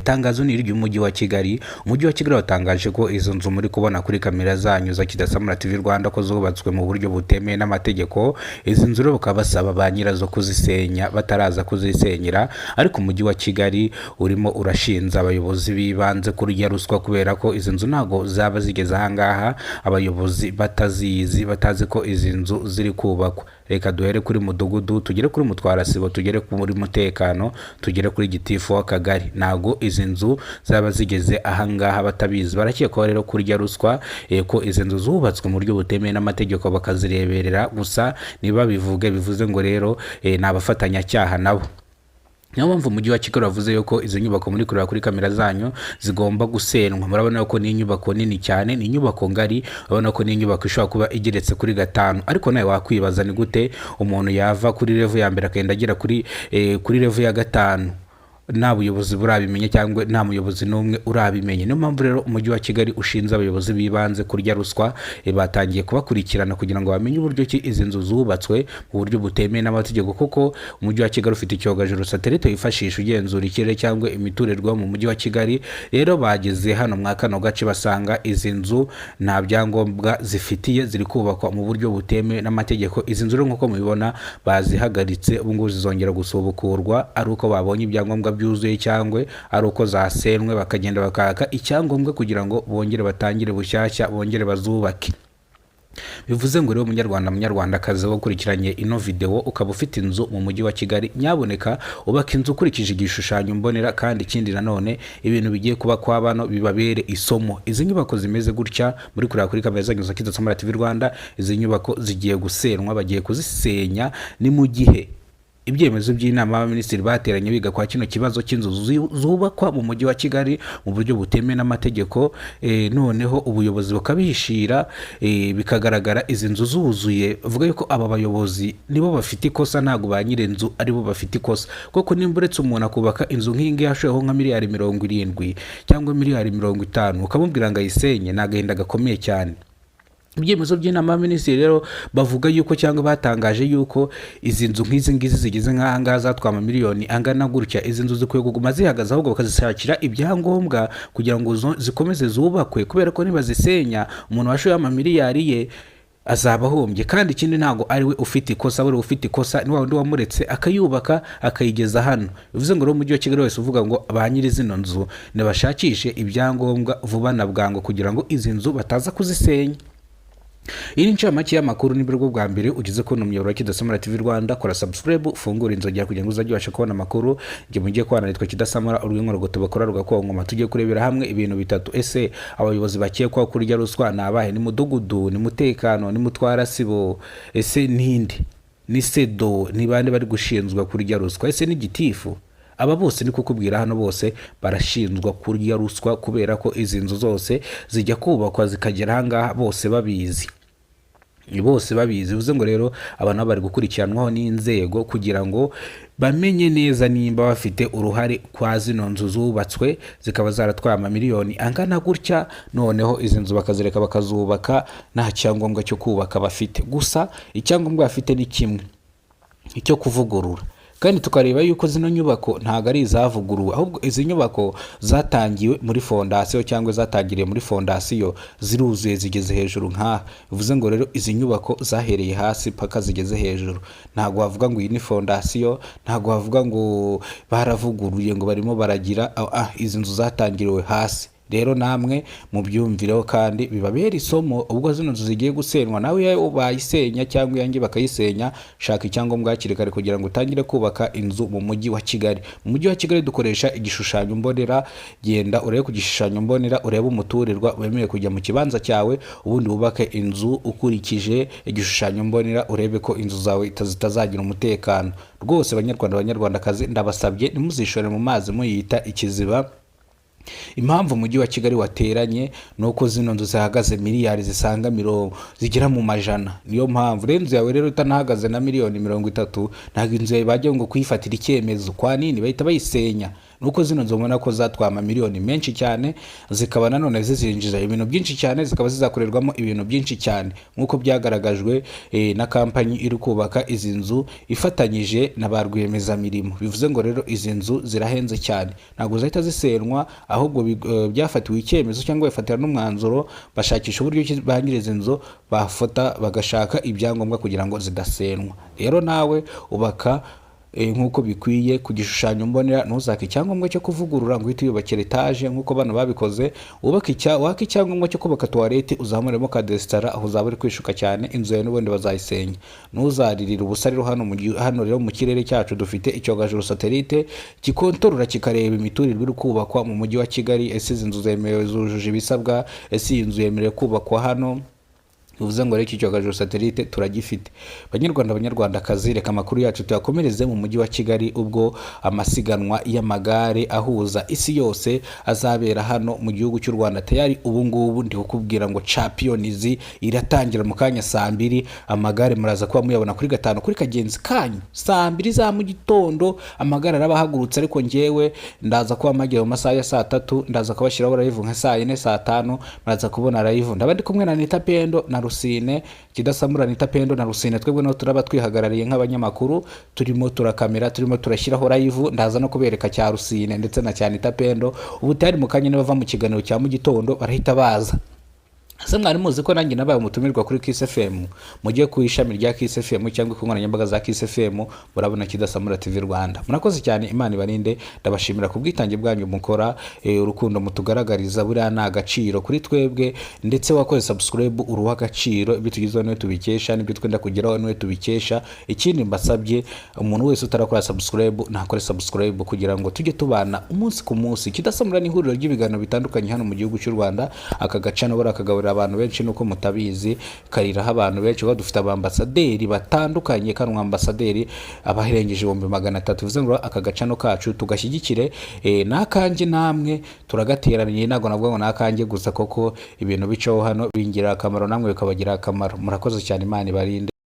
Itangazo ni iry'umujyi wa Kigali. Umujyi wa Kigali watangaje ko izo nzu muri kubona kuri kamera zanyu za Kidasamura TV Rwanda ko zubatswe mu buryo butemewe n'amategeko. Izi nzu rero bakaba basaba ba nyirazo kuzisenya bataraza kuzisenyera, ariko umujyi wa Kigali urimo urashinza abayobozi b'ibanze kurya ruswa, kubera ko izi nzu ntabwo zaba zigeze ahangaha abayobozi batazizi, batazi ko izi nzu ziri kubakwa. Reka duhere kuri mudugudu, tugere kuri mutwarasibo, tugere kuri mutekano, tugere kuri gitifu w'akagari. Ntabwo izi nzu zaba zigeze ahangaha batabizi. Barakekwaho rero kurya ruswa, ko izi nzu zubatswe mu buryo butemewe n'amategeko bakazireberera gusa ntibabivuge. Bivuze ngo rero ni abafatanyacyaha nabo. Niyo mpamvu umujyi wa Kigali wavuze yuko izo nyubako muri kureba kuri kamera zanyu zigomba gusenywa. Murabona ko ni inyubako nini cyane, ni inyubako ngari, urabona ko ni inyubako ishobora kuba igeretse kuri gatanu. Ariko nawe wakwibaza ni gute umuntu yava kuri level ya mbere akagenda agera kuri level ya gatanu nta buyobozi burabimenya cyangwa nta muyobozi n'umwe urabimenya. Niyo mpamvu rero umujyi wa Kigali ushinze abayobozi b'ibanze kurya ruswa. Batangiye kubakurikirana kugira ngo bamenye uburyo ki izi nzu zubatswe mu buryo butemewe n'amategeko, kuko umujyi wa Kigali ufite icyogajuru satellite wifashisha ugenzura ikirere cyangwa imiturirwa mu mujyi wa Kigali. Rero bageze hano mwa kano gace basanga izi nzu nta byangombwa zifitiye, ziri kubakwa mu buryo butemewe n'amategeko. Izi nzu rero nk'uko mubibona bazihagaritse, ubu ngubu zizongera gusubukurwa ari uko babonye ibyangombwa byuzuye cyangwa ari uko zasenwe, bakagenda bakaka icyangombwa kugira ngo bongere batangire bushyashya, bongere bazubake. Bivuze ngo rero munyarwanda, munyarwandakazi wakurikiranye ino video ukaba ufite inzu mu mujyi wa Kigali, nyaboneka ubaka inzu ukurikije igishushanyo mbonera. Kandi ikindi nanone, ibintu bigiye kuba kwa bano bibabere isomo. Izi nyubako zimeze gutya muri kureba kuri kamera zanyu za Kidasamura TV Rwanda, izi nyubako zigiye gusenywa, bagiye kuzisenya. Ni mu gihe ibyemezo by'inama y'abaminisitiri bateranye biga kwa kino kibazo cy'inzu zubakwa mu mujyi wa Kigali mu buryo butemewe n'amategeko, noneho ubuyobozi bukabihishira, bikagaragara izi nzu zuzuye. Bavuga yuko aba bayobozi nibo bafite ikosa, ntabwo ba nyir'inzu aribo bafite ikosa, kuko nimba uretse umuntu akubaka inzu nk'iyi ngiyi ashoyeho nka miliyari 70 cyangwa miliyari 50, ukamubwira ngo ayisenye, ni agahinda gakomeye cyane. Ibyemezo by'inama y'abaminisitiri rero bavuga yuko cyangwa batangaje yuko izi nzu nk'izi ngizi zigeze nk'aha ngaha zatwaye amamiliyoni angana gutya, izi nzu zikwiye kuguma zihagaze, ahubwo bakazishakira ibyangombwa kugira ngo zikomeze zubakwe, kubera ko nibazisenya umuntu washoye amamiliyari ye azaba ahombye. Kandi ikindi, ntabwo ari we ufite ikosa. Buri ufite ikosa ni wa wundi wamuretse akayubaka akayigeza hano. Bivuze ngo rero umujyi wa Kigali wese uvuga ngo ba nyiri zino nzu nibashakishe ibyangombwa vuba na bwangu kugira ngo izi nzu bataza kuzisenya. Iyi ni incamake y'amakuru. Ni bwo bwa mbere ugeze kubona umuyoboro wa Kidasamura TV Rwanda, kora subscribe, ufungure inzogera kugira ngo uzajye ubasha kubona amakuru. Njye mugiye kubana nitwa Kidasamura, urw'inkorogoto bakora rugakonkoma. Tugiye kurebera hamwe ibintu bitatu. Ese abayobozi bakekwaho kurya ruswa ni abahe? Ni mudugudu, ni mutekano, ni mutwarasibo, ese ninde? Ni sedo? Ni bande bari gushinzwa kurya ruswa? Ese ni gitifu? Aba bose ni kukubwira hano, bose barashinjwa kurya ruswa, kubera ko izi nzu zose zijya kubakwa zikagera ahangaha bose babizi, bose babizi. Bivuze ngo rero abantu bari gukurikiranwaho n'inzego kugira ngo bamenye neza nimba bafite uruhare kwa zino nzu zubatswe zikaba zaratwaye amamiliyoni angana gutya, noneho izi nzu bakazireka bakazubaka nta cyangombwa cyo kubaka bafite. Gusa icyangombwa bafite ni kimwe, icyo kuvugurura. Kandi tukareba yuko zino nyubako ntabwo ari izavuguruwe, ahubwo izi nyubako zatangiwe muri fondasiyo cyangwa zatangiriye muri fondasiyo, ziruzuye zigeze hejuru nk'aha. Bivuze ngo rero izi nyubako zahereye hasi paka zigeze hejuru. Ntabwo wavuga ngo iyi ni fondasiyo, ntabwo wavuga ngo baravuguruye, ngo barimo baragira izi nzu zatangiriwe hasi. Rero namwe mubyumvireho kandi bibabere isomo. Ubwo zino nzu zigiye gusenywa, nawe iyo bayisenya cyangwa iyanjye bakayisenya, shaka icyangombwa hakiri kare kugira ngo utangire kubaka inzu mu mujyi wa Kigali. Mu mujyi wa Kigali dukoresha igishushanyo mbonera. Genda urebe ku gishushanyo mbonera, urebe umuturirwa wemewe kujya mu kibanza cyawe, ubundi wubake inzu ukurikije igishushanyo mbonera, urebe ko inzu zawe zitazagira umutekano rwose. Banyarwanda, banyarwandakazi, ndabasabye ntimuzishore mu mazi muyita ikiziba. Impamvu umujyi wa Kigali wateranye ni uko zino nzu zihagaze miliyari zisaga mirongo zigera mu majana. Niyo mpamvu rero inzu yawe rero itanahagaze na miliyoni 30, ntabwo inzu yawe bajya ngo kuyifatira icyemezo. Kwa nini bahita bayisenya? Nuko zino nzu mubona ko zatwaye amamiliyoni menshi cyane, zikaba nanone zizinjiza ibintu byinshi cyane, zikaba zizakorerwamo ibintu byinshi cyane, nk'uko byagaragajwe na kampanyi iri kubaka izi nzu ifatanyije na ba rwiyemezamirimo. Bivuze ngo rero izi nzu zirahenze cyane, ntabwo zahita zisenwa, ahubwo byafatiwe icyemezo cyangwa bafatira n'umwanzuro, bashakisha uburyo ki ba nyiri izi nzu bafata bagashaka ibyangombwa kugira ngo zidasenwa. Rero nawe ubaka nk'uko bikwiye ku gishushanyo mbonera, ntuzake icyangombwa cyo kuvugurura ngo uhite wiyubakira etaje nk'uko bano babikoze. Wubake wake icyangombwa cyo kubaka tuwarete, uzamuremo kadesitara, aho uzaba uri kwishuka cyane, inzu yawe n'ubundi bazayisenya. Ntuzaririre ubusa rero. Hano rero mu kirere cyacu dufite icyogajuru satellite gikontorora, kikareba imiturirwa iri kubakwa mu mujyi wa Kigali. Ese izi nzu zemewe, zujuje ibisabwa? Ese iyi nzu yemerewe kubakwa hano? Bivuze ngo rero iki cyogajuru satellite turagifite. Banyarwanda, banyarwandakazi, reka amakuru yacu tuyakomereze mu mujyi wa Kigali, ubwo amasiganwa y'amagare ahuza isi yose azabera hano mu gihugu cy'u Rwanda. Tayari ubu ngubu ndi kukubwira ngo Champions iratangira mu kanya saa 2. Amagare muraza kuba muyabona kuri gatanu kuri kagenzi kanyu saa 2 za mu gitondo, amagare araba ahagurutse. Ariko njyewe ndaza kuba mpagera mu masaha ya saa 3, ndaza kubashyiraho live nka saa 4, saa 5 muraza kubona live. Ndaba ndi kumwe na Anita Pendo na Rusine Kidasamura. Anita Pendo na Rusine, twebwe no turaba twihagarariye nk'abanyamakuru, turimo turakamera, turimo turashyiraho live. Ndaza no kubereka cya Rusine ndetse na cya Anita Pendo. Ubu tayari mu kanya nibava mu kiganiro cya mu gitondo barahita baza. Ese mwari muzi ko nanjye nabaye umutumirwa kuri Kiss FM? Mujye ku ishami rya Kiss FM cyangwa ku nkoranyambaga za Kiss FM, murabona Kidasamura TV Rwanda. Murakoze cyane, Imana ibarinde. Ndabashimira ku bwitange bwanyu mukora, urukundo mutugaragariza buriya ni agaciro kuri twebwe. Ndetse wakoze subscribe, uri uw'agaciro. Ibyo tugezeho niwe tubikesha, n'ibyo twenda kugeraho niwe tubikesha. Ikindi mbasabye, umuntu wese utarakora subscribe ntakore subscribe kugira ngo tujye tubana umunsi ku munsi. Kidasamura ni ihuriro ry'ibiganiro bitandukanye hano mu gihugu cy'u Rwanda. Aka gace nabura kagaburira abantu benshi, nuko mutabizi, kariraho abantu benshi kuko dufite abambasaderi batandukanye. Kano ambasaderi abaherengeje 300,000. Bivuze ngo aka gacano kacu tugashyigikire, n'akanjye namwe turagateraniye. Ntabwo navuga ngo n'akanjye gusa, koko ibintu bicaho hano bingirira akamaro, namwe bikabagirira akamaro. Murakoze cyane, Imana ibarinde.